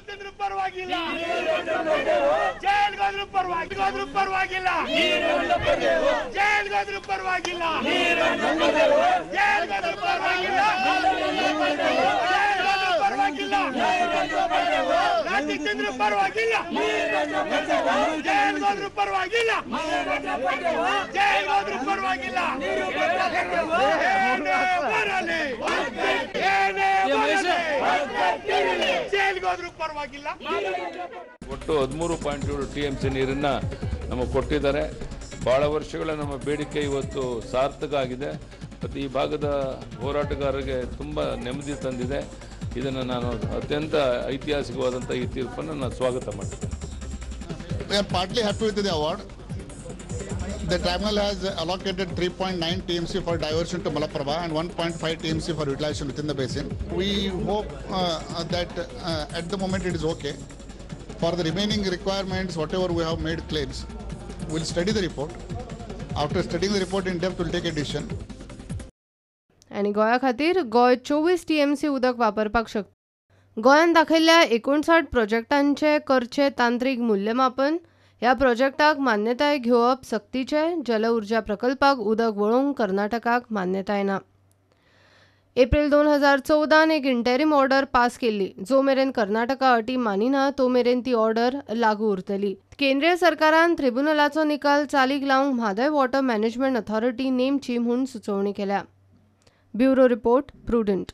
ತಿಂದ್ರು ಪರವಾಗಿಲ್ಲ, ಜೈಲ್ಗಾದ್ರೂ ಪರವಾಗಿಲ್ಲ, ಪರವಾಗಿಲ್ಲ, ಜೈಲ್ಗಾದ್ರೂ ಪರವಾಗಿಲ್ಲ, ಜೈಲ್ಗಾದ್ರೂ ಪರವಾಗಿಲ್ಲ, ಜೈಲ್ಗಾದ್ರೂ ಪರವಾಗಿಲ್ಲ, ಲಾಠಿ ತಿಂದ್ರು ಪರವಾಗಿಲ್ಲ, ಜೈಲ್ಗಾದ್ರೂ ಪರವಾಗಿಲ್ಲ, ಜೈಲ್ಗಾದ್ರೂ ಪರವಾಗಿಲ್ಲ. ಏನೇ ಬರಲಿ, ಏನೇ ಬರಲಿ, ಜೈಲ್ಗಾದ್ರೂ ಪರವಾಗಿಲ್ಲ. ಒಟ್ಟು 13.7 TMC ನೀರನ್ನು ನಮಗೆ ಕೊಟ್ಟಿದ್ದಾರೆ. ಭಾಳ ವರ್ಷಗಳ ನಮ್ಮ ಬೇಡಿಕೆ ಇವತ್ತು ಸಾರ್ಥಕ ಆಗಿದೆ. ಮತ್ತು ಈ ಭಾಗದ ಹೋರಾಟಗಾರರಿಗೆ ತುಂಬ ನೆಮ್ಮದಿ ತಂದಿದೆ. ಇದನ್ನು ನಾನು ಅತ್ಯಂತ ಐತಿಹಾಸಿಕವಾದಂಥ ಈ ತೀರ್ಪನ್ನು ನಾನು ಸ್ವಾಗತ ಮಾಡ್ತೇನೆ. We are partly happy with the award. The tribunal has allocated 3.9 TMC for diversion to Malaprabha and 1.5 TMC for utilization within the basin. We hope that at the moment it is okay. For the remaining requirements, whatever we have made claims, we'll study the report. After studying the report in depth, we'll take a decision. आनी गोंया खातीर Goa 24 TMC उदक वापरपाक शकता. गोंयान दाखयल्ल्या 59 प्रोजेक्टांचे करचे तांत्रीक मूल्यमापन, ह्या प्रोजेक्टाक मान्यताय घेवप सक्तीचे. जल ऊर्जा प्रकल्पाक उदक वळोवंक कर्नाटकाक मान्यताय ना. एप्रिल 2014 एक इंटेरीम ऑर्डर पास केल्ली. जो मेरेन कर्नाटका अटी मानिना तो मेरेन ती ऑर्डर लागू उरतली. केंद्रीय सरकारान ट्रिब्युनलाचो निकाल चालीक लावंक म्हादय वॉटर मॅनेजमेंट अथॉरिटी नेमची म्हूण सुचोवणी केल्या. Bureau report, Prudent.